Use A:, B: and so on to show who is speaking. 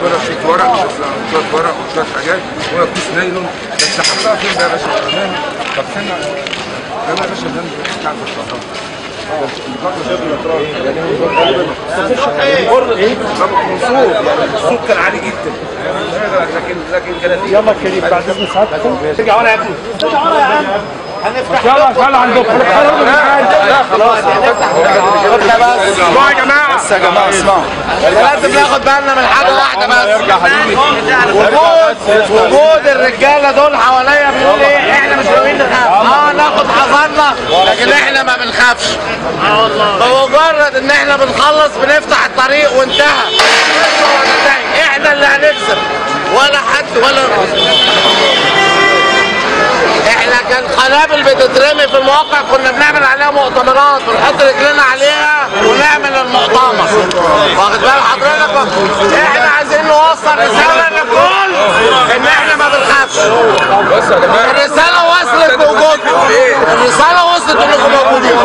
A: بقى شوية ورق، شوية ورق وشوية حاجات ولا كيس نايلون، بس حطها فين بقى يا باشا؟ طب فين ده يا باشا؟ ده بتاع الكهرباء.
B: الصوت كان عالي جدا، لكن
C: يلا كريم بعد اذن سعادتكم
B: ارجع ورا يا ابني، ارجع ورا يا عم. هنفتح
C: يلا عندكم.
B: لا خلاص هنفتح بس.
C: اسمعوا يا جماعة،
D: بس يا جماعة اسمعوا،
B: لازم ناخد بالنا من حاجة واحدة بس. وجود الرجالة دول حواليا بيقول ايه؟ احنا مش ناويين نخاف، ناخد حذرنا، لكن احنا ما بنخافش. بمجرد ان احنا بنخلص بنفتح الطريق وانتهى. احنا اللي هنكسب ولا حد ولا احنا. كان قنابل بتترمي في المواقع كنا بنعمل عليها مؤتمرات، بنحط رجلنا عليها ونعمل المؤتمر. واخد بال حضرتك؟ احنا عايزين نوصل رسالة للكل ان احنا ما بنخافش. الرسالة وصلت بوجودكم، الرسالة وصلت انكم موجودين.